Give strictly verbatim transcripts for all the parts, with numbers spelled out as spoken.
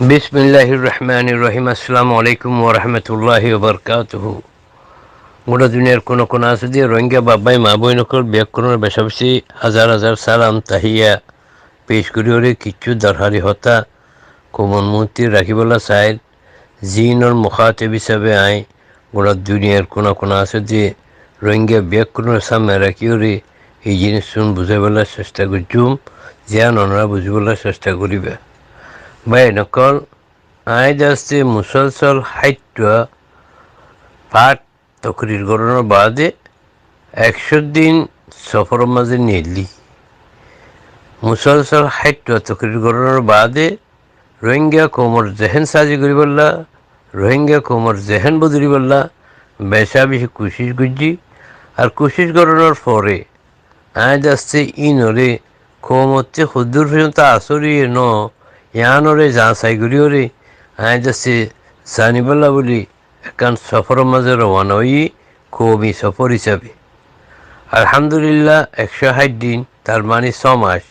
Bismilláhir rohmánir rohím. Assalamu aléikum wa rahmatulláhi wa barakátuhu. Gura duniyar kuna kuna asé de Rohingya baf bái, maa boin ókkol, beggúnore beca beci házar házar salam, tahiya pec gorí óre kissú dorhari hotá koumor muúntu rakíbolla sair, ziínor mukáteb hísabe añí gura duniyar kuna kuna asé de Rohingya beggúnor sámne rakí óre e jiníssun buzáibolla cesta goijjúm, ziyán onora buzíbolla cesta goríba. Bái ókkol, añí de asté musólsol háittwa part tokrir gorónor baade ekcó din soforor mazé neillí. Musólsol háittwa tokrir gorónor baade Rohingya koumor zehen sazi goríbolla, Rohingya koumor zehen bodolibolla beca beci kucíc goijjí. Ar kucíc gorónor fore añí de asté ínore koumottú hoddúr foijjonto asóriye no, yiánore zañsai gorí óre añí de asté zanibolla buli ekkán soforor mazé rowana óiyi, koumi sofor hísabe. Alhamdulillah, ekcó háit din, tar mani só mac.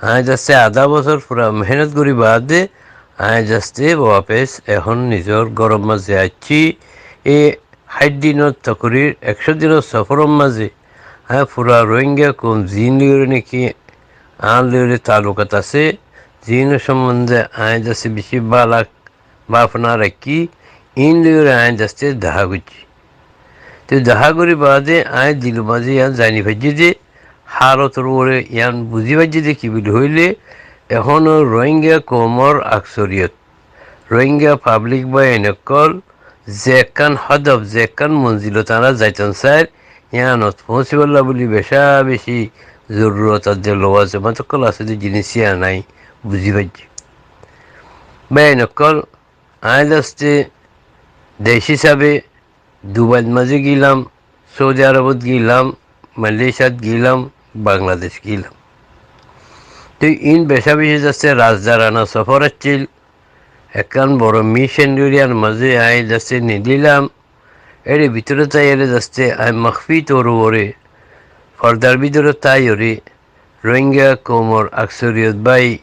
Añí de asté adá bosór fura mehénot gorí baade añí de asté wafes ehón nizor góror mazé aiccí. E háit dinor tokrir, ekcó dinor soforor mazé añí fura Rohingya koum ziín loiyóre niki añár loiyóre taalukat asé, ziínor sombonde añí de asté beci bála báfna raikkí, iín loiyóre añí de asté dehá goijjí. Te dehá gorí baade añí dilor mazé yián zani faijjí de, hálotor uore yián buzí faijjí de ki buli hoilé, ehóno Rohingya koumor aksoriyot, Rohingya pablik bái ókkol ze ekkán hodof, ze ekkán monzilot añára zaitam sair, yiánot foóñsibolla buli beca beci zorurot ar de lowazem ókkol asé de jinís yián añí buzí faijjí. Bái ókkol, añí de asté dec hísabe Dubair mazé gilam, Saudi Arabot gilam, Malaysiat gilam, Bangladec gilam. Te iín beca beci de asté razdarana sofor accíl. Ekkán boro micen loiyóre yián mazé añí de asté nedilam. Ére bútore táiyore de asté añí makfi tour uore fordar bútore táiyore Rohingya koumor aksoriyot bái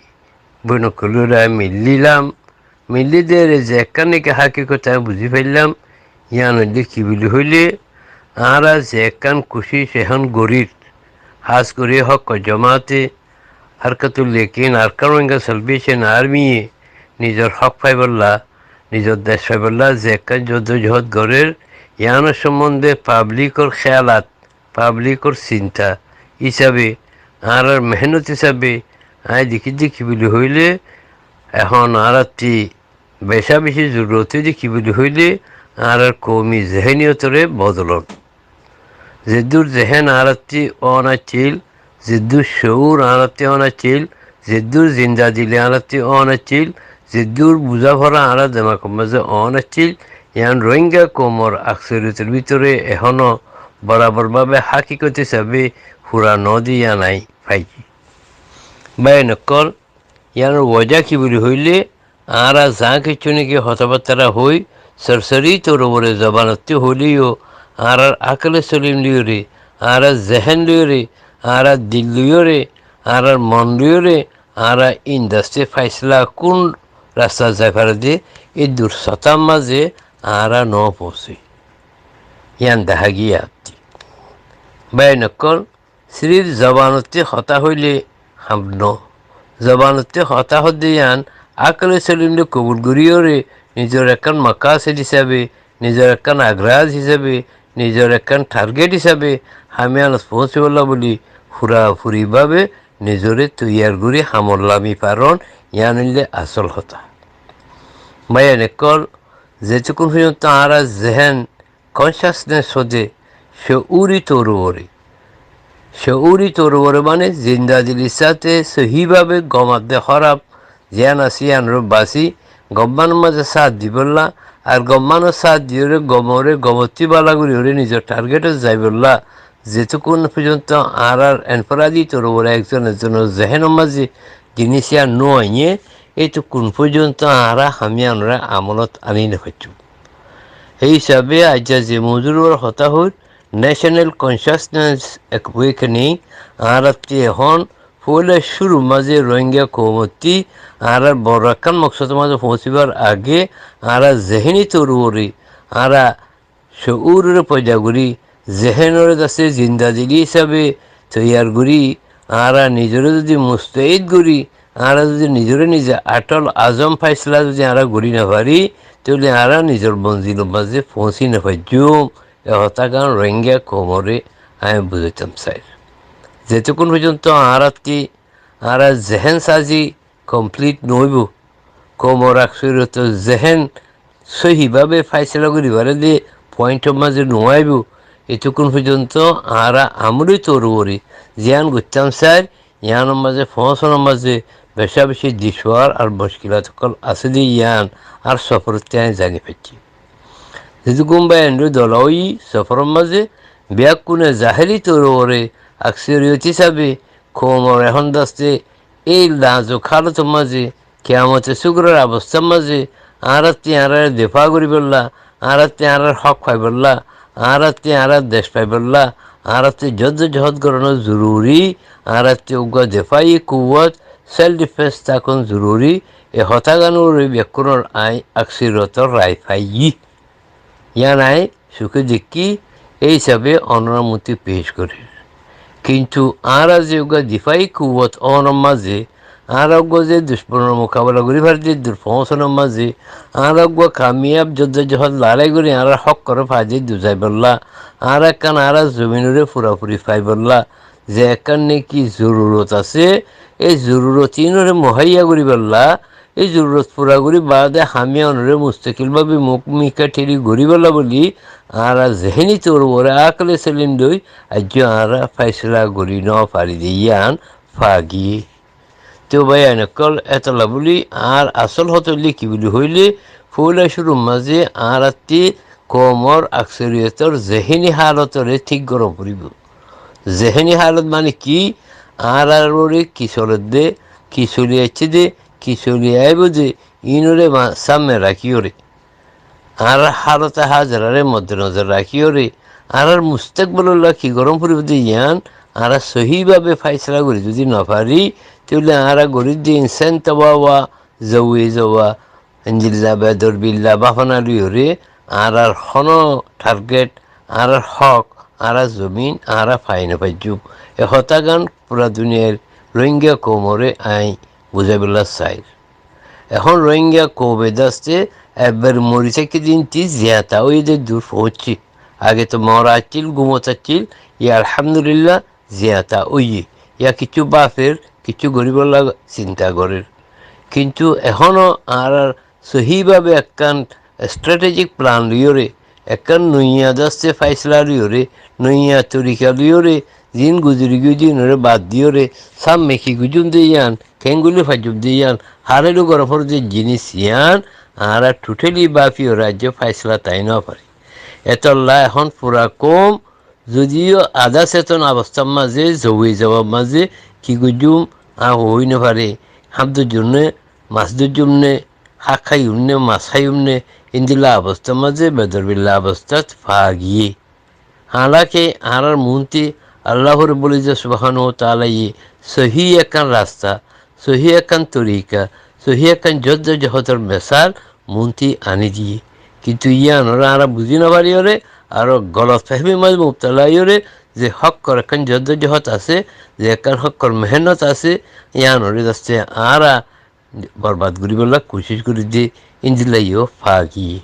boin ókkol lói añí millilam. Milli dere ze ekkán niki hákikot añí buzí faillám, yián óilde ki buli hoilé, añára ze ekkán kucíc ehón gorír, hás gorí hók jomaate, Harkatul Yakin Arakan Rohingya Salvation Army ye nizor hók faibolla, nizor dec faibolla ze ekkán joddojohod gorér, yiánor sombonde pablikor héyalat, pablikor sinta hísabe, añárar mehénot hísabe, añí dekí de ki buli hoilé, ehón añárattú beca beci zorurot óiye de ki buli hoilé, añárar koumi zeheniyotoré bodolon. Zeddúr zehen añárattú óon accíl, zeddúr cour añárattú óon accíl, zeddúr zinda dili añárattú óon accíl, zeddúr buzá fora añárar demakor mazé óon accíl, yián Rohingya koumor aksoriyotor bútore ehóno borabor bábe hákikot hísabe fura no de yián añí faijjí. Bái ókkol, yiánor woja ki buli hoilé, añára zaá kiccú niki hotábattara hoói, sorsori tour uore zobanottú hoilé yó, añárar ákole solim loiyóre, añárar zehen loiyóre, añárar dil loiyóre, añárar mon loiyóre, añára iín de asté faisla kún rasta zai fare de, eddur sótar mazé añára no foóñsi. Yián dehá giyé attí. Bái ókkol, sirif zobanottú hotá hoilé ham no. Zobanottú hotá hoódde yián ákole solimre kobul goríyore nizor ekkán makasid hísabe, nizor ekkán agraz hísabe, nizor ekkán target hísabe ham yiánot foóñsibolla buli furafuri bábe nizore toiyar gorí hamot lami faron, yián óilde asól hotá. Bái ókkol, zetukkún foijjonto añárar zehen consciousness hoóde, couri tour uore. Couri tour uore mane zinda dilir sáte sohí bábe gom ar de hóraf ziyán asé yiánor basi, gommanor mazé sát dibolla, ar gommanor sát diyóre gomoré gomottú bála goríyore nizor targetot zaibolla, zetukkún foijjonto añárar enfradi tour uore ekzon ekzonor zehenor mazé jinís yián no aiyé, etukkún foijjonto añára ham yiánoré amolot aní no faiccúm. Hé hísabe aijja ze mozur uore hotá hoóir, National Consciousness Awakening, añárattú ehón foóila cúrur mazé Rohingya koumottí añárar boro ekkán moksodor mazé foóñsibar age añára zeheni tour uore añára coúroré foida gorí, zehenoré zasé zindadili hísabe toiyar gorí, añára nizoré zodi mustaid gorí, añára zodi nizoré nize athol azom faisela zodi añára gorí nofarí, tóile añára nizor monzilor mazé foóñsi nofaijjum. E hotágan Rohingya koumoré añí buzaitám sair. Zetukkún foijjonto añárattí añárar zehen sazi complete noóibo, koumor aksoriyotor zehen sóhibábe faisela goríbare de pointor mazé noóibo, etukkún foijjonto añára amuli tour uore ziyán goittám sair, yíanor mazé foóñsanor mazé becá-becí dicwar ar muckilat ókkol asé de yían añár soforottí añí zani faijjí. Zetukkún bái endhó dola óiyi soforor mazé beggúne zahiri tour uore aksoriyot hísabe koumor ehón daste ei nazuk hálotor mazé, kiyamote sugrar abostár mazé, añárattí añáraré defa goríbolla, añárattí añárar hók faibolla, añárattí añárar dec faibolla, añárattí joddojohod goróna zoruri, añárattí uggúa defai kuwwot, self defense tákon zoruri, e hotáganóre bekkúnor añí aksoriyotor rai faiyí. Yían añí suké dekkí, ei hísabe onorar muúntu pec gorír. Kintu añára ze uggúa difai kuwwot ónor mazé, añára uggúa ze ducmonor mukabela gorí faridde dur foóñsanor mazé, añára uggúa kamiyab joddojohod lorái gorí añárar hókkoré faidde dur zaibolla, añára ekkán añárar zominoré furafuri faibolla, ze ekkán neki zorurot asé, ei zorurot iínoré muhaiya goríbolla, ei zorurot fura gorí baade hamiya onoré mustakil bábe muk mika theri goríbolla bóli, añára zeheni tour uore akole selim dói, aijjó añára faisela gorí nofarí de yían fagiyé. Te báiyain ókkol, etolla bóli añár asól hotá óilde ki bóli hoilé, foóila cúrur mazé añárattí koumor aksoriyotor zeheni hálotoré thík gorá foribó. Zeheni hálot mane ki? Añárar uore ki soledde, ki soli aiccé de, ki soli aibó de, iínoré ma-, sámme rakíyoré, añárar hálote házeráre moddenozor rakíyoré, añárar mustakbololla ki gorá foribó de yían añára sóhibábe faisela gorí zodi nofarí, tóile añára gorídde insán tobawa, zouwe zowa, endilla bedor billa báfana loiyoré, añárar honó target, añárar hók, añárar zomin, añára fai nofaijjúm. E hotágan fura duniyair Rohingya koumoré añí buzáibolla sair. Ehón Rohingya koume daste ebbar mori táikki dintí ziyata óiye de dur foóñiccí. Age to mora accíl, gumot accíl, yá alhamdulillah, ziyata óiye, yá kiccú báfer, kiccú goríbolla sinta gorér. Kintu ehóno añárar sóhibábe ekkán strategic plan loiyóre, ekkán noiya daste faisela loiyóre, noiya torika loiyóre, ziín guzori giyé de iínoré bad diyoré, sámme ki goijjúm de yían, keéngorí faijjúm de yían, haré loi gorá foré de jinis yían, añára totally báfiyoré aijjó faisela tai nofarí. Etolla ehón fura koum Zodiyó adá seton abostár mazé, zouwe zowa mazé, ki goijjúm, añí hoói nofaré, háñf dóijjum né, mas dóijjum né, hák háiyum né, mas háiyum né, endilla abostár mazé, bedor billa abostát faa giyé. Hálake añárár muúntu Alláh Rabbul Izzot Subhánahu wa Taálaye sóhi ekkán rasta, sóhi ekkán torika, sóhi ekkán joddojohodor mesal muúntu aní diyé. Kintu yíanoré añára buzí nofaríyoré, aró golot fehmir mazé mubtala óiyoré, ze hókkor ekkán joddojohod asé, ze ekkán hókkor mehénnot asé, yíanoré zaste añára borbad goríbolla kucíc gorí de, endilla yó faa giyé.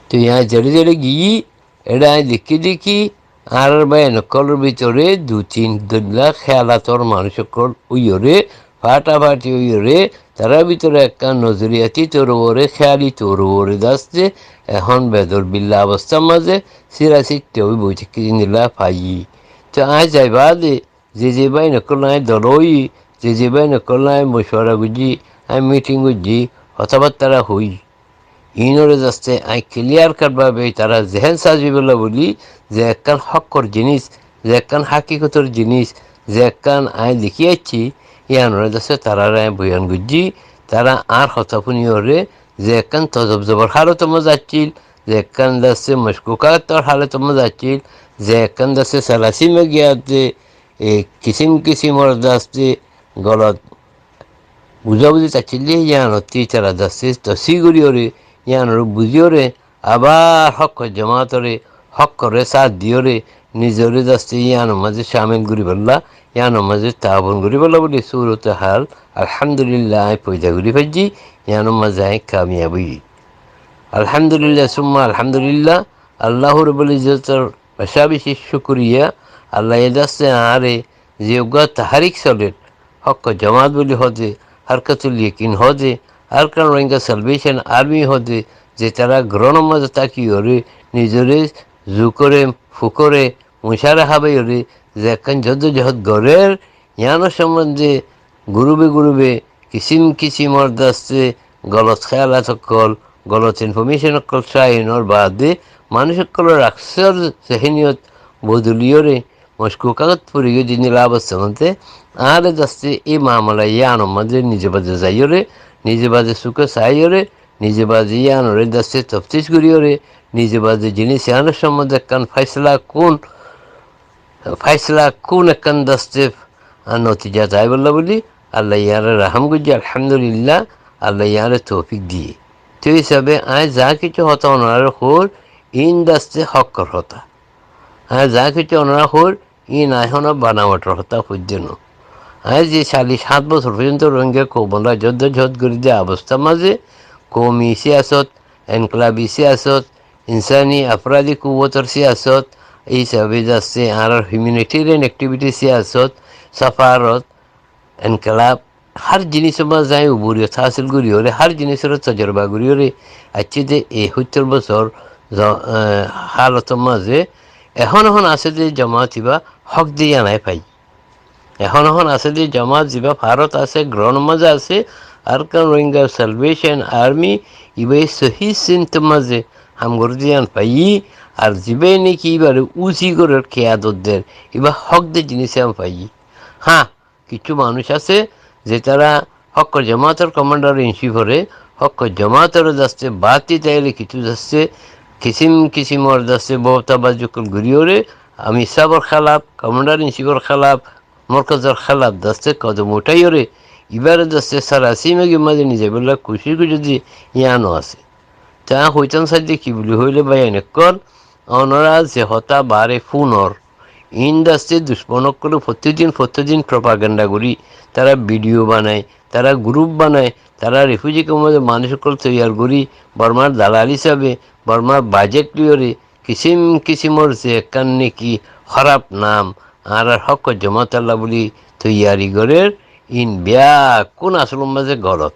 Te yían zeçé zeçé giyé, eçé añí dekí dekí, añárár báiyain ókkolór bútore dui tin dóilla kéyalator manúic ókkol óiyoré, fathafati óiyoré, tarár bútore ekkán nozoriyati tour uore, kéyali tour uore daste, ehón bedor billa abostár mazé, sira sitta ói boi táikki endilla faiyí. Te añí zai baade, ze ze báiyain ókkol añí dola óiyi, ze ze báiyain ókkol añí mocuwara goijjí, añí míthing goijjí, hotábattára hoói. Iínoré zaste añí kiliyar kat bábe tará zehen sazibolla bóli, ze ekkán hókkor jinis, ze ekkán hákikotor jinis, ze ekkán añí dekí aiccí, yíanoré zaste taráre añí boyan goijjí, tará añár hotá fúniyoré, ze ekkán tozobzobor hálotor mazé accíl, ze ekkán zaste mocukukator hálotor mazé accíl, ze ekkán zaste salasima giyá de, e kisím kisímor daste golot buzá buzí táikkile yíanottú ítara daste tosí goríyore, yíanoré buzíyore, abar hókkor jomáatoré, hókkoré sát diyóre, nizoré daste yíanor mazé cámil goríbolla, yíanor mazé taawun goríbolla buli súrote hál, alhámdulílla, aññí foida gorí faijjí, yíanor mazé aññí kamiyab óiyi. Alhámdulílla, summa alhámdulílla, Alláh Rabbul Izzotor becá becí cúkuriya, Allaye daste añáre ze uggúa tahárik solér, hókkor jomáat buli hoóde, Harkatul Yakin hoóde, Arakan Rohingya Salvation Army hoóde, ze tará gorónor mazé tákiyóre, nizoré zukóre, fukóre, mucáre hábaiyóre, ze ekkán joddojohód gorér, yíanor sombonde gurube gurube kisím kisímor daste golot héyalat ókkol, golot infómecon ókkol cáinor baade manúic ókkolor aksór zehéniyot bodoliyóre, mockúkot forigiyói dindilla abostá mazé, añáre daste e mamala yíanor mazé nize baze zaiyóre, nize baze suké saiyóre, nize baze yíanoré daste toftic goríyore, nize baze jinís yíanor sombonde ekkán fáisala kún, fáisala kún ekkán daste ar notija zaibolla buli, Allaye yíanre rahám goijjé, alhámdulílla, Allaye yíanre toufik diyé. Te hísabe aññí za kessú hotá onoráre hoóir, iín daste hókkor hotá. Aññí za kessú onorá hoóir, iín aññí honó banawator hotá hoiddé noó. Aññí ze callic háñt bosór foijjonto Rohingya koumorá joddojohód gorí de abostá mazé, koumi síyasot, enkelabi síyasot, insáni afrádi kuwótor síyasot, hísabe daste añárar humanitarian activity síyasot, safarot, enkelab, hár jinísor mazé aññí uburiyot hásil goríyore, hár jinísoré tojorba goríyore, aiccé de e hóittor bosór zo-, e, hálotor mazé, ehón ehón asé de jomáat ibá hók de yían aññí faiyí. Ehón ehón asé de jomáat zibá faárot asé, gorónor mazé asé, Arakan Rohingya Salvation Army, ibáye sohí sintor mazé ham goré de yían faiyí, ar zibáye niki ibáre uzi gorér, kiyadot der, ibá hók de jinís yían faiyí. Hañ, kessú manúic asé, ze tará hókkor jomáator commander in chief oré, hókkor jomáatoré daste baátti táile kessú daste kisím kisímor daste boótabazi ókkol goríyore, amir sábor hélaf, commander in chief or hélaf, morkozor hélaf daste kodom utháiyore, ibáre daste sarasíma gimma de nizaibolla kucíc goijjé de yíano asé. Te aññí hoitám saidde ki buli hoilé báiyain ókkol, onorá ze hotá baáre fúnor, iín daste ducmon ókkole fottí din fottí din propaganda gorí, tará video banai, tará group banai, tará refugee camp or mazé manúic ókkol toiyar gorí, Bormar dalal hísabe, Bormar bajet loiyóre, kisím kisímor ze ekkán niki hóraf nam añárar hókkor jomáatolla buli toiyari gorér, iín bekkún asolor mazé golot.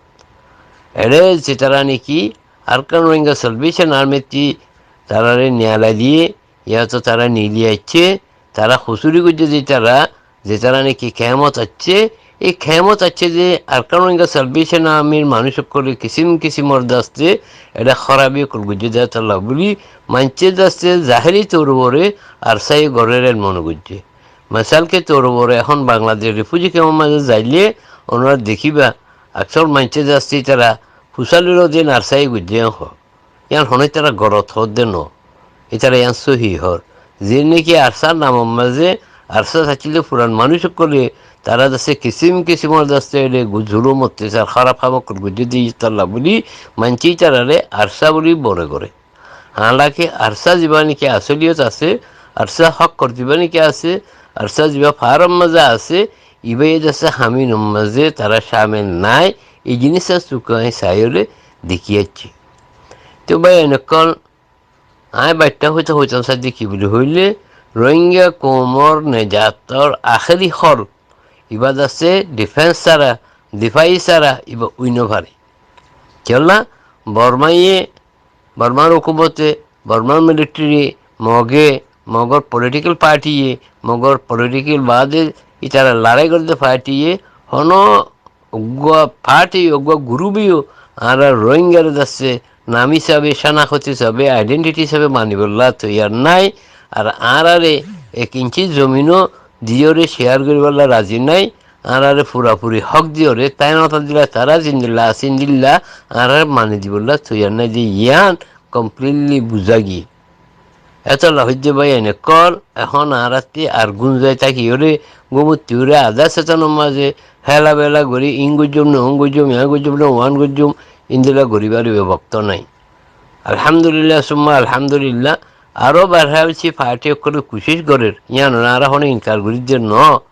Eçé ze tará niki Arakan Rohingya Salvation Army ttí taráre niyalai diyé, yáto tará nili aiccé, tará hosúri goijjé de tará, ze tará niki kemot aiccé, e kemot aiccé de Arakan Rohingya Salvation Army r manúic ókkole kisím kisímor daste eçé hórabi ókkol goijjé de tolla buli maincé daste zahéri tour uore ARSA ye gorér en mone goijjé. Mesal ke tour uore ehón Bangladec refugee camp or mazé zailé onorá dekíba, aksór maincé daste tará fusáliro de ARSA ye goijjé hoó. Yían honó itará golot hoódde noó. Itará yían sóhi hoór. Ziín niki ARSA r namor mazé, ARSA accíl de furan manúic ókkole, tará daste kisím kisímor daste eçé gu-, zulum ottecár hóraf ham ókkol goijjé de yítolla buli, maincé itaráre ARSA buli mone goré. Halake ARSA zibá niki asoliyot asé, ARSA hókkor zibá niki asé, ARSA zibá faáror mazé asé, ibáye daste ham inor mazé tará cámil nái, e jinís ar suke aññí saiyóre dekí aiccé. Te báiyain ókkol, aññí baittá hoitá hoitám saidde ki buli hoilé, Rohingya koumor nejator ahéri hól, ibá daste defense sára, difai sára, ibá ói nofaré. Kiyólla, Bormaye, Bormar hókumote, Bormar military, Moge, Mogor political party ye, Mogor political baade itará larái gorédde party ye, honó uggúa party, uggúa group e yó añárar Rohingyare daste nam hísabe, cánakot hísabe, identity hísabe manibolla toiyar nái. Ar añáráre ek inci zomin ó diyóre share goríbolla razi nái. Añáráre furafuri hók diyóre, taáin ótadilla tará zendilla asé endilla añáráre mani dibolla toiyar nái de yián completely buzá giyé. Étolla hoiddé báiyain ókkol, ehón añárattí ar gúnzai tákiyóre, gúmottí uçé adá setanor mazé héla-bela gorí, iín goijjóm né, oón goijjóm, yián goijjóm né, oán goijjóm, endilla goríbar ibá boktó nái. Alhamdulillah, summa alhamdulillah, aró barhá beci party ókkolé kucíc gorér, yíanoré añára hone inkar gorí diyé noó.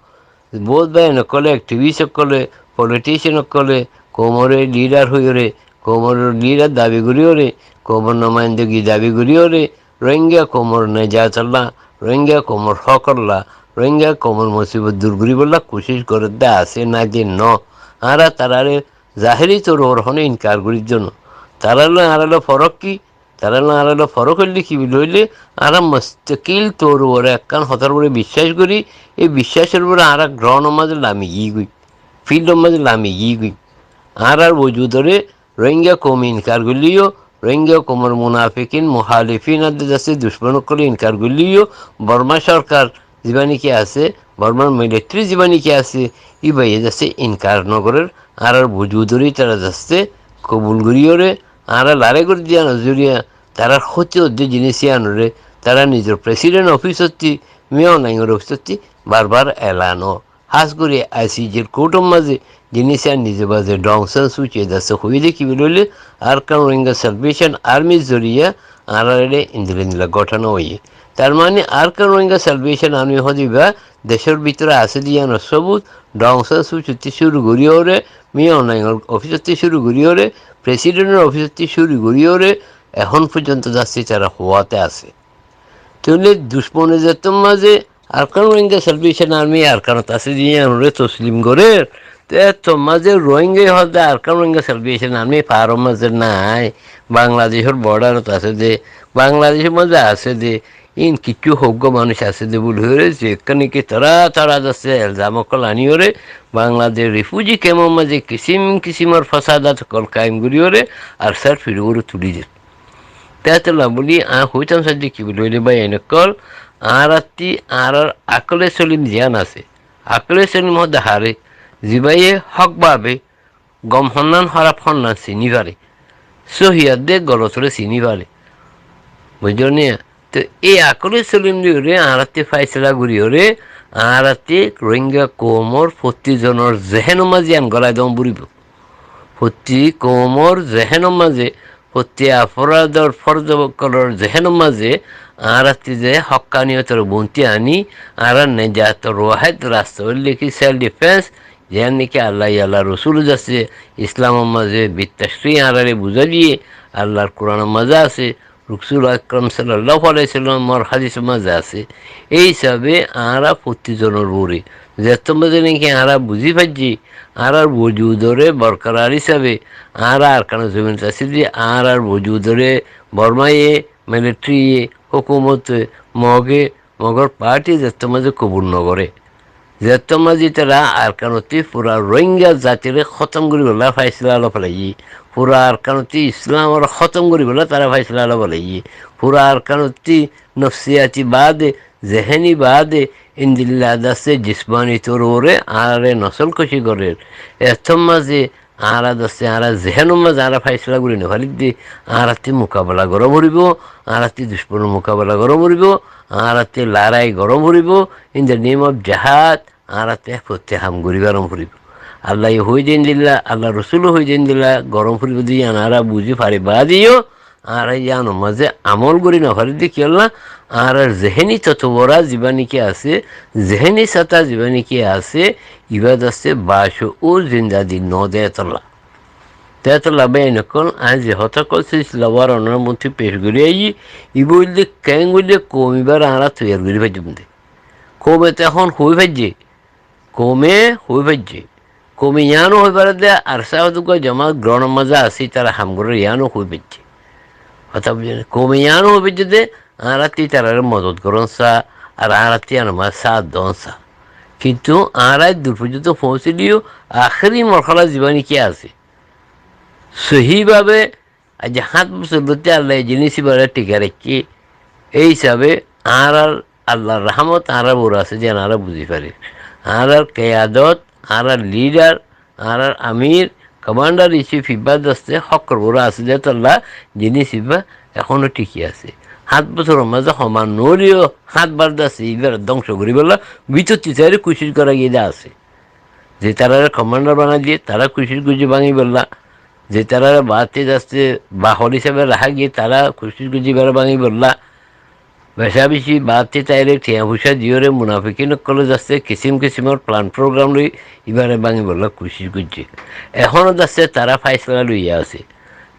Bout báiyain ókkolé, activist ókkolé, politician ókkolé, koumoré leader hoiyóre, koumor leader dabi goríyóre, koumor numayendagi dabi goríyóre, Rohingya koumor nejatolla, Rohingya koumor hókolla, Rohingya koumor musibot dur goríbolla kucíc gorédde asé, nái de noó. Añára taráre zahiri tour uore hone inkar gorí diyé noó. Tará loi añára loi forók ki? Tará loi añára loi forók óilde ki buli hoilé, añára mustakil tour uore ekkán hotár uore biccác gorí, ei biccacor uore añára groundor mazé lami giyí goi, fieldor mazé lami giyí goi. Añárar wujudoré Rohingya koume inkar goillé yó, Rohingya koumor munafikin, muhalifin ar de zaste ducmon ókkolé inkar goillé yó, Borma sorkar zibá niki asé, Bormar military zibá niki asé, íbaye zaste inkar nogorér, añárar wujudoré ítara zaste kobul goríyóre, añára larái gorí diyánor zoriya, tarár hóti ódde jinis yíanoré, tará nizor president ofisottí, Min Aung Hlaingor ofisottí bar bar elan ó. Hás gorí I C J r court or mazé jinis yían nize baze Daw Aung San Suu Kyi zaste hoiyé dé ki buli hoilé, Arakan Rohingya Salvation Army r zoriya añáráre endilla endilla góthana óiye. Tar mane Arakan Rohingya Salvation Army hoó de ibá decór bútore asé dé yíanor sobut, Daw Aung San Suu Kyi ttu cúru goríyóre, Min Aung Hlaing or ofis ttu cúru goríyóre, president or ofis ttu cúru goríyóre, ehón foijjonto zaste tará kuwate asé. Tóile ducmone zettót mazé Arakan Rohingya Salvation Army Arakanot asé dé yíanoré toslim gorér, te ettót mazé Rohingya hoó de Arakan Rohingya Salvation Army faáror mazé nái, Bangladecór borderot asé dé, Bangladecór mazé asé dé, ín kissú hóggua manúic asé dé buli hoiyóre, zekkán niki tará tará zaste elzam ókkol aníyóre, Bangladec refugee camp or mazé kisim kisimor fasadat ókkol kaim goríyóre, ARSA r fir uore tulí der. Te étolla buli añí hoitam saidde ki buli hoilé báiyain ókkol, añárattí añárar akole solim ziyán asé, akole solim hoó de haré, zibáye hók babe gom honnán, hóraf honnán siní fare, sóhi ar de golotoré siní fare. Buijjó né? Te ei akole solim loiyóre añárattí faisala goríyóre, añárattí Rohingya koumor fottí zonor zehénor mazé yían golai don foribó. Fottí koumor zehénor mazé, fottí aforador fordor ókkolor zehénor mazé añárattí ze hókkaniyot or bunti aní, añárar nejator wahéd rasta óilde ki self defence, ziyán niki Allah ye Allah Rosul zaste Islamor mazé bit tashri añáráre buzái diyé, Allahr Kuranor mazé asé, Rosul Akram sallallahu alaihi wasallamor hádisor mazé asé. Ei hísabe añára fottí zonor uore, zettót mazé niki añára buzí faijjí, añárar wujudoré borkarar hísabe, añára Arakanor zominot asé dé, añárar wujudoré Bormaye, militariye, hókumote, Moge, Mogor party zettót mazé kobul nogoré. Zettót mazé ítara Arkanottí fura Rohingya zatiré hótom goríbolla faisala loi felaiyé, fura Arkanottí Islamoré hótom goríbolla tará faisala loi felaiyé, fura Arkanottí nofsiyati baade, zeheni baade, endilla zaste jismani tour uore añáráre nosolkuci gorér. Ettót mazé añára zaste añárar zehénor mazé añára faisala gorí nofaridde, añárattí mukabela gorá foribó, añárattí ducmonor mukabela gorá foribó, añárattí larái gorá foribó, in the name of jihad, añárattí fottí ham gorí gorá foribó. Allah ye hoiyé dé endilla, Allahr Rosule hoiyé dé endilla gorá foribó dé yían añára buzí fari baade yó, añára yíanor mazé amol gorí nofaridde kiyólla, añárar zeheni totobora zibá niki asé, zeheni sata zibá niki asé, ibá zaste bashuur zinda di node étolla. Te étolla báiyain ókkol, añí ze hotá hoóir saílam ar onórar muúntu pec gorí aiyí, ibá óilde keéngorí koum ibáre añára toiyar gorí faijjum dé. Koume te ehón hoi faijjé, koume hoi faijjé. Koume yíano hoi faré dé, ARSA hoó de uggwá jomat groundor mazé asé, ítara ham gorér yíano hoi faijjé. Hotá buzón né? Koume yíano hoi faijjé dé, añárattí ítararé modot gorón sa, ar añárattí yíanor mazé sáat don sa. Kintu añára eddur foijjonto foóñsiliyó, ahéri morhala zibá niki asé. Sohi babe aijja háñt bosór dóri Allah ye e jinis ibáre thíka raikké. Ei hísabe añárar Allahr rahmot añárar uore asé dé yían añára buzí farir. Añárar kiyadot, añárar leader, añárar amir, commander in chief ibá zaste hókor uore asé dé étolla jinis ibá ehóno thíki asé. Háñt bosóror mazé homa no óileyo háñt bar de asé, ibáre dóngco goríbolla bútottú taré kucíc gorá giyé de asé. Ze taráre komándar banai diyé, tará kucíc goijjé báñgibolla. Ze taráre baátti de asé bahól hísabe raká giyé, tará kucíc goijjé ibáre báñgibolla. Becá-becí baátti taráre tiañ foicá diyóre munafikin ókkole de asé kisím-kisímor plan forogram loi ibáre báñgibolla kucíc goijjé. Ehóno de asé tará fáisala loiya asé.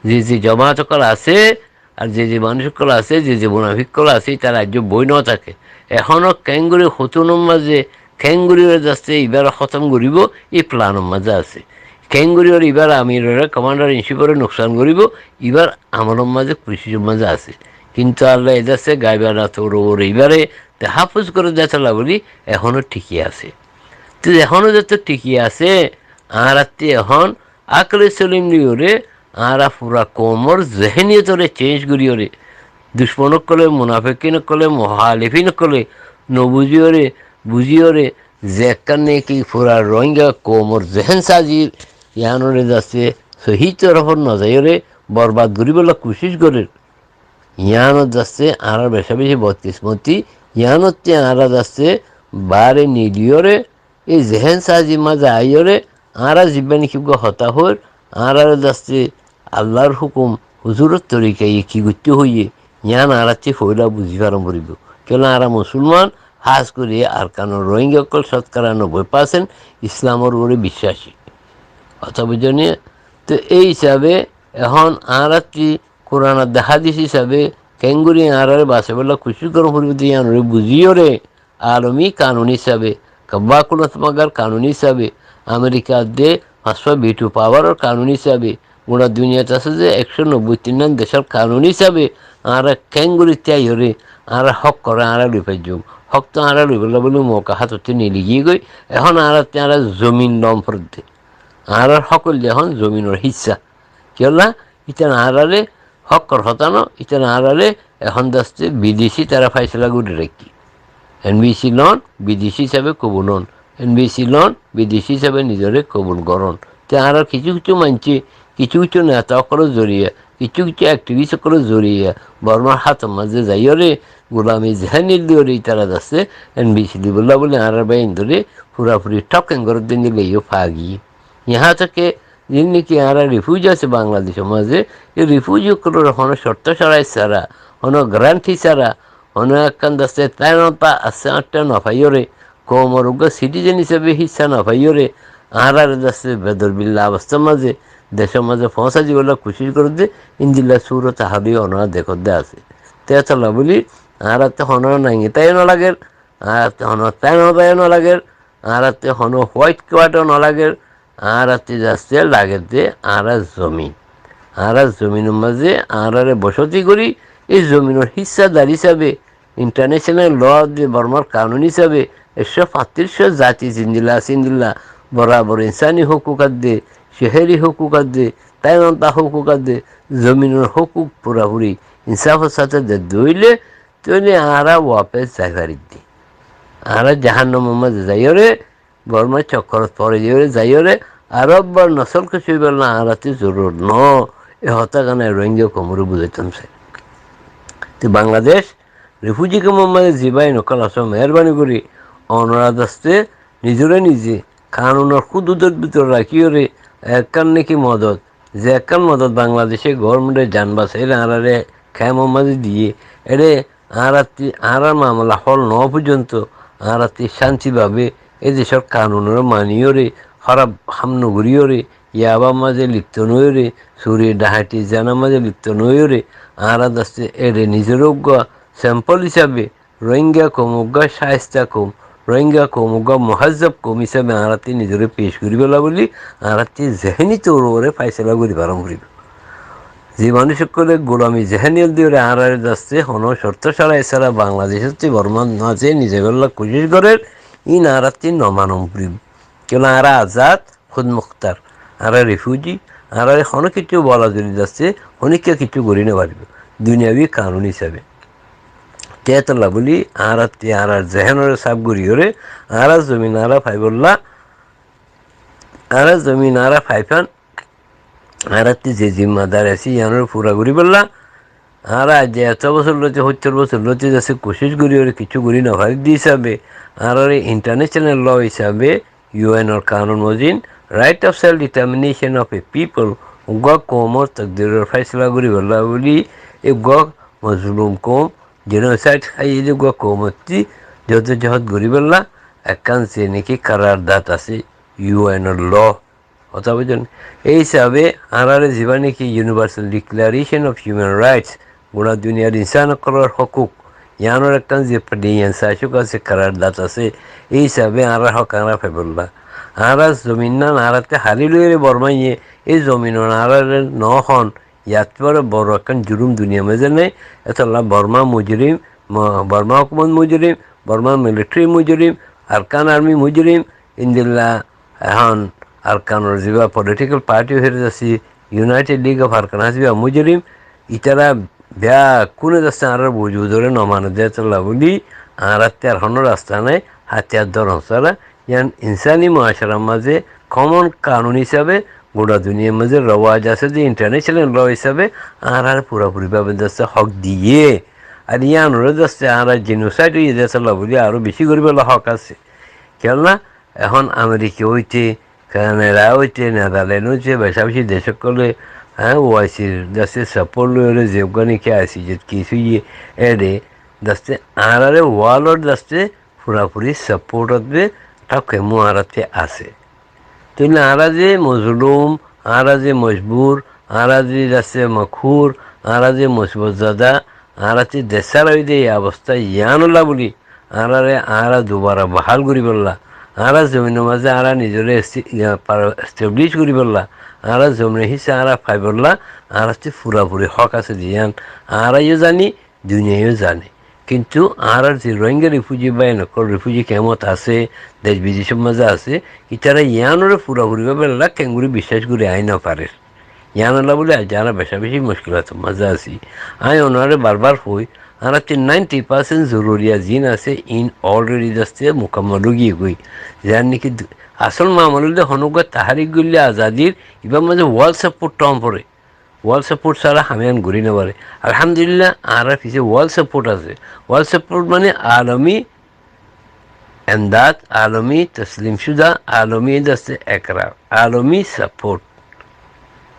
Ze ze jomaát ókkol asé, ar ze ze manúic ókkol asé, ze ze munafik ókkol asé, tará aijjó boi no táke. Ehóno keéngorí hotúnor mazé, keéngorí de asé ibáre hótom goríbo, í planor mazé asé. Keéngorí ibár amiroré, komándar in cífore nuksan goríbo, ibár amolor mazé, kucícor mazé asé. Kintu Allaye de asé gaibana tour uore ibáre taháffuz goré de tolla bóli ehóno thíki asé. Te ehóno zeto thíki asé, añárattú ehón ákole solim loiyóre, añára fura koumor zeheniyotoré ceñj goríyóre, ducmon ókkole, munafikin ókkole, muhálifin ókkole no buzíyóre, buzíyóre, ze ekkán niki fura Rohingya koumor zehen sazi yíanoré de asé sohí torofot no zaiyóre borbad goríbolla kucíc gorér. Yíanot de asé añárar becá-becí bodkismoti, yíanottú añára de asé baáre niliyóre, ei zehen sazi mazé aiyóre, añára ziba niki uggúa hotá hoóir, añáráre de asé Allar hukum, huzuror torikaye ki goittó hoiyé, yían añárattú foóila buzí faron foribó. Kiyólla añára musolman, hás gorí Arkanor Rohingya ókkol cótkara nobbói parsent Islamor uore biccací. Hotá buijjó né? Te ei hísabe ehón añárattú Kuran ar de hádis hísabe keéngorí añáráre basaibólla kucíc gorón foribó de yíanoré buzíyóre, alomi kanun hísabe, kabbá kulot magar kanun hísabe, Amerikar de fañsfá veto pawaror kanun hísabe, gura duniyat asé ze ekcó nobbói tinnán decór kanun hísabe, añára keéngorí tíaiyóre, añára hókkoré añára loi faijjúm. Hókto añára loibólla bóli mouka hátottú nili giyé goi, ehón añárattú añára zomin lon foredde. Añárar hók óilde ehón zominor híssa. Kiyólla? Ítara añáráre hókkor hotá no, ítara añáráre ehón de asé bidecí tará fáisala gorí raikkí. N B C lon, bidecí hísabe kobul on. N B C lon, bidecí hísabe nizoré kobul gorón. Te añárar kissú kissú maincé, kissú kissú neta ókkolor zoriya, kissú kissú activist ókkolor zoriya, Bormar hátor mazé zaiyóre, gulami zehén loiyóre ítara de asé N B C dibolla bóli añárar báiyaindóre furafuri thókken gorédde endilla yó faa giyé. Yían táke zinniki añára rifuji asé Bangladecór mazé, ei rifuji ókkolóre honó corto corait sára, honó garanti sára, honó ekkán de asé tainota asé añátta no faiyóre, koumor uggúa sitizen hísabe híssa no faiyóre, añáráre de asé bedorbil obostár mazé, decór mazé foóñsai dibolla kucíc gorédde, endilla surot hál ói onóra dekódde asé. Te etolla bóli, añárattú honó naingi táiyo no lager, añárattú honó tainota táiyo no lager, añárattú honó white card ó no lager, añárattú de asé lagedde añárar zomin. Añárar zominor mazé añáráre bosóti gorí, ei zominor híssadar hísabe, international law de Bormar kanun hísabe, ekcó fañtíricó zati zendilla asé endilla, borabor insani hókuk adde, ceheri hókuk adde, tainota hókuk adde, zominor hókuk furafuri insafor sáte dedde óile, tóile añára wafes zai faridde. Añára jahannomor mazé zaiyóre, Bormar cokkorot fori diyóre zaiyóre, ar ebbar nosol kuci óibolla añárattú zorurot no. E hotágan Rohingya koumoré buzaitám sai. Te Bangladec rifuji koumor mazé zibá ókkol asó, meherbani gorí onóra de asé nizoré nize kanunor hududor bútore rakíyóre ekkán niki modot, ze ekkán modot Bangladecór gobornmente jan basaiyóre añáráre kemor mazé diyé, ére añárattú añárar mamela hól no ó foijjonto añárattú cánti bábe e decór kanunoré maniyóre, hóraf ham no goríyóre, yabar mazé lipto no óiyore, suri, dhahaiti, zenár mazé lipto no óiyore, añára de asé ére nizoré uggúa sempol hísabe Rohingya koum uggúa cáista koum, Rohingya koum uggúa muházzab koum hísabe añárattú nizoré pec goríbolla bóli añárattú zeheni tour uore fáisala gorí faron foribó. Ze manúic ókkolé gulami zeheniyot diyóre añáráre de asé honó corto corait sára Bangladecóttu Bormar mazé nizaibolla kucíc gorér, ín añárattú no manon foribó. Kiyólla añára azad, húd muktar. Añára rifuji, añáráre honó kissú bola zodi de asé, honíkka kissú gorí no faribó duniyabi kanun hísabe. Te etolla bóli añárattú añárar zehenoré saf goríyore, añárar zomin añára faibolla, añárar zomin añára faifán, añárattú ze zimmadari asé yíanoré fura goríbolla, añára aijja eto bosór lóti, hóttor bosór lóti zasé kucíc gorí óre kissú gorí nofarí de hísabe, añáráre international law hísabe, U N or kanun mozin, right of self determination of a people, uggwá koumor tokdiror fáisala goríbolla bóli, uggwá mozlum koum, genocide háiye de uggwá koumottí joddojohod goríbolla ekkán ze niki karardat asé, U N or law. Hotá buijjón? Ei hísabe añáráre zibá niki Universal Declaration of Human Rights, gura duniyar insán ókkolor hókuk, yiánor ekkán ze padiyan sacúk asé, karardat asé, ei hísabe añárar hók añára faibolla. Añárar zomin nán añárattú háli loiyóre Bormaye, ei zomin añáráre no hon, Yat fore boro ekkán jurum duniyar maze nai. Etolla Borma mujrim, mo-, Borma hókumot mujrim, Borma military mujrim, Arkan army mujrim, indilla ehón Arkanor ziba political party hoiyóre zasé, United League of Arkan asé ziba mujrim, itara bekkúne zasé añárar buzudore no mane de etolla buli, añárattú ar hono rasta nai, hátiyar dóron sára, Yián insani muacarar maze common kanun hísabe gura duniyar maze rowaj asé de international law hísabe añárare furafuri bábe zasé hók diye. Ar yiánore zasé añára genocide óiye de etolla buli aró beci goríbolla hók asé. Kiyólla ehón Amerika óite, Canada óite, Netherland óite, beca beci dec ókkole, há, O I C r zasé support loiyóre ze uggwá niki I C J case óiye, ére zasé añárare world or zasé furafuri support ot be tókemu añárattú asé. Tóile añára ze mozlum, añára ze mojbur, añára ze zasé makhur, añára ze musibot zada, añárattú dec sára óiye de ei obosta yiánolla buli, añárare añára dubara bahal goríbolla, añára zominor maze añára nizore esti-, iya, par-, establish goríbolla, añára zominor hissa añára faibolla, añárattú furafuri hók asé de yián, añára yó zani, duniyai yó zane. Kintu añárar ze Rohingya refugee bái ókkol, refugee camp ot asé, dec bidecor maze asé, itara yiánore furafuri bábe kengori biccác gorí ai no farer. Yiánolla buli aijja añára beca beci muckilotor maze así. Añí onorare barbar hoi, añárattú ninety percent zoruriya ziín asé, iín already zasé mukammal ói giyé goi. Zián niki du-, asól mamala óilde honó uggwá taharik goille azadir, ibar maze world support tom fore. World support sára ham yián gorí no fare. Alhamdulillah, añárar fise world support asé. World support mane alomi emdad, alomi toslim cuda, alomi dasté ekrar, alomi support.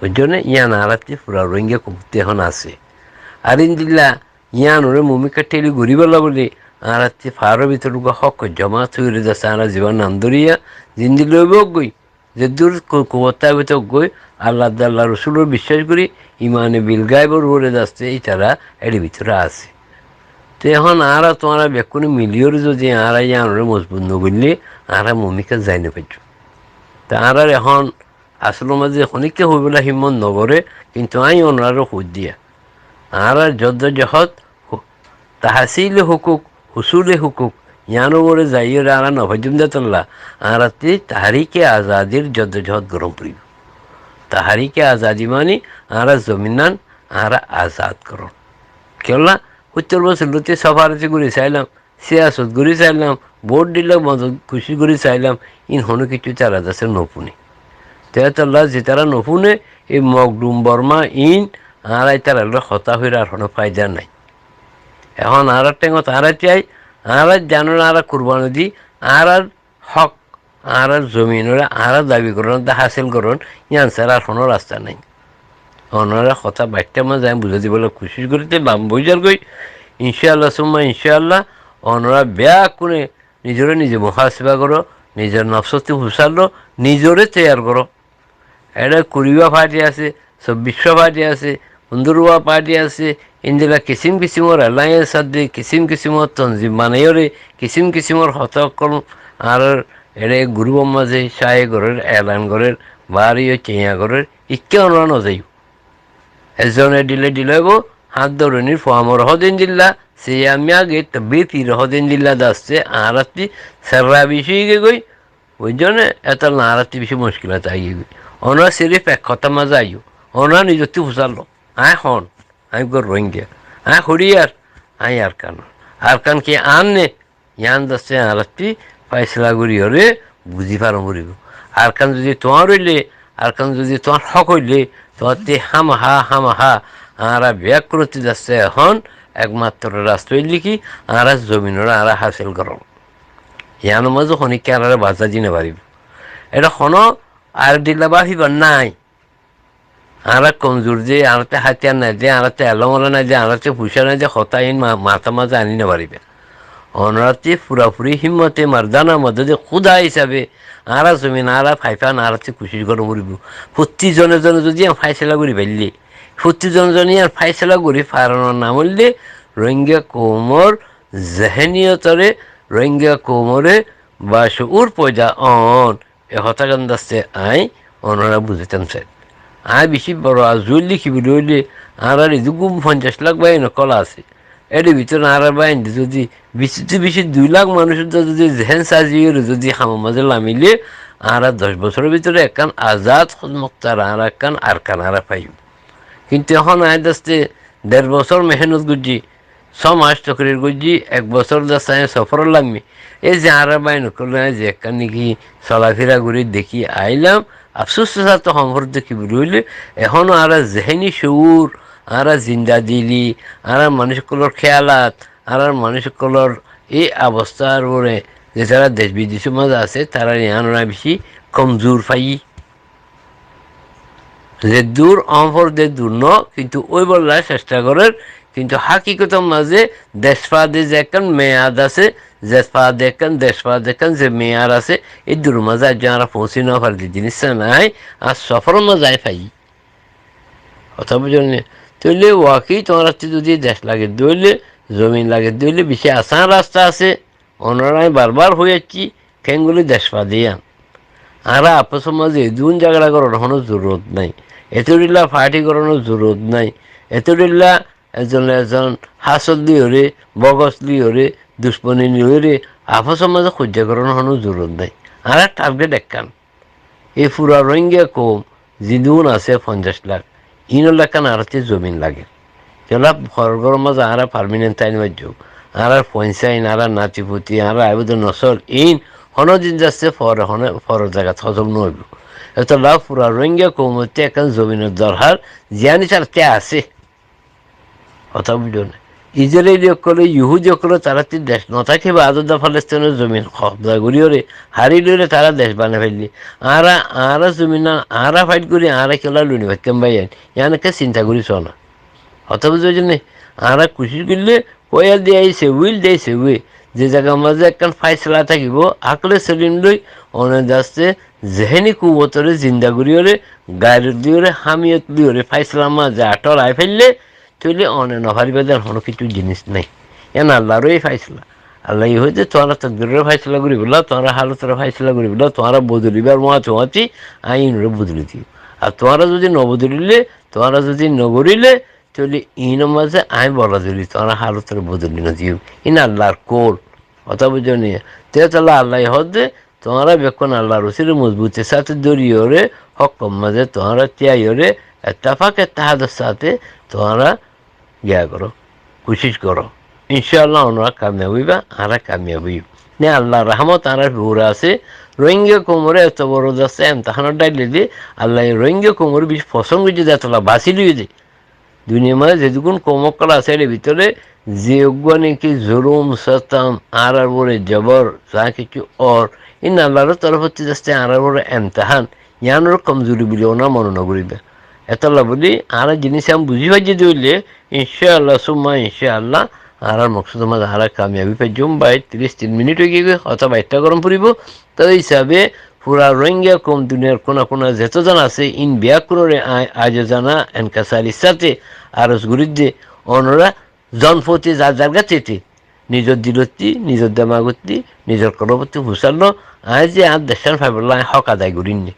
Buijjó né? Yián añárattú fura Rohingya koumottu ehón asé. Ar endilla yiánore mumkin teli goríbolla buli añárattú farar bútore uggwá hók joma toiyóre dasté añára zibá nam dóriya zindilla óibo goi. Zeddúr ku-, kuwot táibo tákgoi, Allah, Allah Rosulor biccác gorí, imane bil gaibor uore dasté ítara eri bútore asé. Te ehón añára tuáñra bekkúne miliyóre zodi añára yiánore mozbut no goille, añára mumkin zai no faijjum. Te añárar ehón asolor maze honikka hoibolla himmot no goré, kintu añí onorare hoóiddiya. Añárar joddojohod hu-, tahsile hukuk, husule hukuk, yiánor uore zaiyóre añára no faijjum de tolla, añárattú tahrike azadir joddojohod gorón foribo. Tahrike azadi mani añárar zominnan añára azad gorón. Kiyólla, hóttor bosór lóti sofareci gorí sailam, siyasot gorí sailam, vote dilla modot kucíc gorí sailam, in honó kessú tara dasté no fúne. Te tolla zetara no fúne, ei Mokdum Borma in, añára itaralloi hotá hoiyóre ar honó faida nai. Ehón añárar théngot añára tiyai, añárar zanor añára kurbani di, añárar hók, añárar zominore añára dabi goron, hasil goron, yián sára ar honó rasta nai. Onorare hotá baiththá maze añí buzái dibolla kucíc gorí, te lamba ói zargoi. Incáallah, summa incáallah, onora bekkúne nizore nize muhaseba goró, nizor nofsottú fusár lo, nizore toiyar goró. Eçe kuriwá party asé, sobbic wá party asé, fundoro wá party asé, endilla kisim kisimor alliance asé, kisim kisimor tonzim banaiyóre, kisim kisimor hotá ókkol añárar eçe gurupor maze cáiya gorér, elan gorér, bari yó céiya gorér, ikká onora no zaiyó. Ezzone dile dile óibo, hát dóronir fuamor hodin dilla, siyami age to bítir hodin dilla dasté, añárattú serra bicí ói giyói, buijjó né? Etolla añárattú bicí muckilot aigiyói. Onora sirif ek hotár maze aiyó, onora nizottú fusár lo, añí hon, añí uggwá Rohingya, añí hoçiyar, añí Arkan. Arkan ki añár né? Yián dasté añárattú faisala goríyore buzí faron foribo. Arkan zodi tuáñr óile, Arkan zodi tuáñr hók óile, tuáñrattú hámaha, hámaha añára beggúnottú zasé ehón ekmatro rasta óilde ki, añára zominoré añára hásil gorón. Yiánor mazé honikká añáráre baza di nofaribó. Ede honó ar dilla báfibar nái. Añára komzur de, añárattú hátiyar nái de, añárattú elóm ola nái de, añárattú fuisá nái de, hotá iín ma-, matár mazé aní nofaribá. Onorattú furafuri hímmote mardána modode Kúda hísabe añára zomin añára faifán, añárattú kucíc gorá foribó. Fottí zone zone zodi yián fáisala gorí faille, fottí zone zone yián fáisala gorí faronor nam óilde Rohingya koumor zeheniyotoré, Rohingya koumoré bacuur foida on. E hotágan zasé añí onoraré buzaitám sai. Añí bicí boro arzu óilde ki buli óile, añárar edún fonzaic lak báiyain ókkol asé. Ér bútore añárar báiyain zodi bicí ttu bicí dui lak manúic zodi zehen sazi óiyore zodi hamor mazé lamile, añára doc bosóror bútore ekkán azad hódmoktar añára ekkán Arkan añára faiyum. Kintu ehón añí zasé der bosór mehénnot goijjí, só mac tokrir goijjí, ek bosór zasé añí sofórot lammí. Éi ze añárar báiyain ókkol añí ze ekkán niki solafira gorí dekí ailám, afsúsor sáte hom foredde ki buli óile, ehóno añárar zeheni cuur, añárar zinda dili, añárar manúic ókkolor kéyalat, añárar manúic ókkolor éi obostár uore ze tará dec bidecór mazé asé, tarár yián añára bicí komzur faiyí. Ze dur, hom foredde dur no, kintu óibolla cesta gorér, kintu hákikotor mazé dec faade ze ekkán meyad asé, dec faade ekkán, dec faade ekkán ze meyad asé, éi duror mazé aijjó añára foóñsi nofaredde jinis nái, añár sofóror mazé añí faiyí. Hotá buzón né? Tóile waki tuáñrattú zodi dec lagedde óile, zomin lagedde óile, bicí asán rasta asé. Onoraré añí barbar hoi aiccí, keéngori dec faade yián. Añára afosor mazé edún zagara gorónor honó zorurot nái. Etólla fathi gorónor zorurot nái. Etólla ezone ezon hásot loiyóre, bogos loiyóre, ducmoni loiyóre, afosor mazé hoijja gorónor honó zorurot nái. Añárar target ekkán. Éi fura Rohingya koum zedún asé fonzaic lak, iínolla ekkán añárattú zomin lager. Kiyólla foror góror mazé añára parminent táki no faijjum. Añárar fuain sáin, añárar nati futi, añárar aibóde nosol, iín honódin zasé fore, hone, foror zagat hózom no óibo. Etólla fura Rohingya koumottú ekkán zominor dorhar, ziyán ítarattu asé. Hotá buzón né? Izraili ókkole, Yuhudi ókkole taráttu dec no táki baade Falistinor zomin kobza goríyore, hári loiyóre tará dec banai faille. Añára, añára zomin añára fait gorí, añára kiyólla loi no faittám báiyain? Yián ekká sinta gorí só na. Hotá buzón né? Añára kucíc goille, hoiyá de aisé, uil de aisé, uil. Ze zagar mazé ekkán faisala tákibo, akle selim loi, one zaste zeheni kuwótore zinda goríyore, gairot loiyóre, hámiyot loiyóre, faisalar mazé athól ai faille, tóile one no faribá de honó kessú jinis nái. Yián Allar ói faisala. Allaye hoiyé de tuáñra tokdiroré faisala goríbolla, tuáñra halotoré faisala goríbolla, tuáñra bodolibar muáñti muáñti añí iínoré bodoli diyum. Ar tuáñra zodi no bodolile, tuáñra zodi no goríle, tóile iínor mazé añí bola dili, tuáñra halotoré bodoli no diyum. Iín Allar koul. Hotá buzó né? Te tolla Allaye hoó de, tuáñra bekkún Allar usíre mozbutir sáte dóriyore, hókor mazé tuáñra tíyaiyore, ettefak ettehador sáte tuáñra giya goró, kucíc goró. Incáallah onorá kamiyab óiba, añára kamiyab óiyum. Ne Allar rahmot añárar uore asé, Rohingya koumoré eto boro zaste emtehanot dháille de, Allaye Rohingya koumoré beci fosón goijjé de, etolla basi loiyé de. Duniyar mazé zedún koum ókkol asé, ér bútore ze uggwá niki zulum, setam, añárar uore zobor, za kessú ór, iín Allar torfóttu zaste añárar uore emtehan, yiánore komzuri buli onorá mone no goríba. Etolla buli añára jinis yián buzí faijjí de óile, incáallah, summa incáallah, añárar moksodor mazé añára kamiyab ói faijjum. Bái, tiríc tin minit ói giyói, hotá baitta gorón foribó. Toi hísabe fura Rohingya koum duniyar kuna kuna zeto zon asé, iín bekkúnoré añí ajozana enkasarir sáte aros gorír de, onorá zon foti zar zar gat tete, nizor dilottí, nizor demagottí, nizor kolbottí fusár lo, añí ze añár decán faibolla añí hók adai gorír né.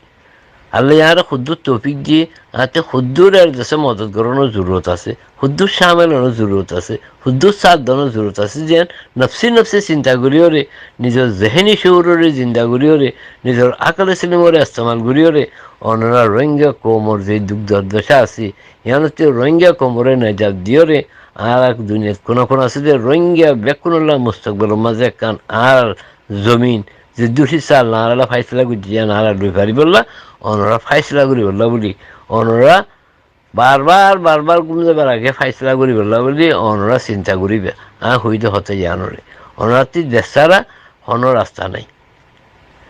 Allaye añáre kuddúr toufik diyé, añáttu kuddúr ér zaste modot gorónor zorurot asé, kuddúr cámil ónor zorurot asé, kuddúr sát donor zorurot asé, ziyán nofsi nofsi sinta goríyore, nizor zeheni cuuroré zinda goríyore, nizor akole selimoré estemal goríyore, onorá Rohingya koumor ze duk durdoca asé, yiánottú Rohingya koumoré nejat diyóre, añára duniyat kuna kuna asé de Rohingya bekkúnolla mustokbelor mazé ekkán añárar zomin, ze dusí sal añárálla faisala goijjé, yián añára loi faribólla, onorá faisala goríbolla buli, onorá Barbar, barbar gúm zaibar age fáisala goríbolla buli onorá sinta goríba. Añí hoiyí de hotá yián ore. Onoráttu de sára honó rasta nái.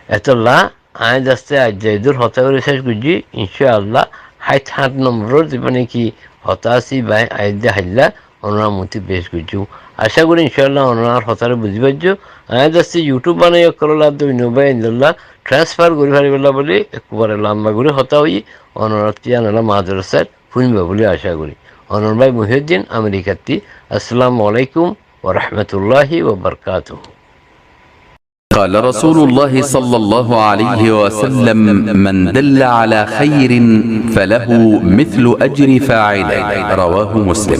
Etolla añí de asté aijja eddúr hotá gorí céc goijjí, incá Allah, háit háñt nombor or zibá niki hotá asé, ibá añí de háilla onorár muúntu fec goijjum. Acá gorí incá Allah onorá añár hotáre buzí faijjó. Añí de asté YouTube banaiyí ókkolor lá, doinno bái endilla transfer gorí faribólla buli ekkubare lamba gorí hotá hoiyí, onoráttu yián ore madorasar fúniba buli acá gorí. Onor bái Muhyiddin, Amerikattu. Assalamu alaikum wa rahmatullahi wa barakatuhu. قال رسول الله صلى الله عليه وسلم: من دل على خير فله مثل أجر فاعله. رواه مسلم.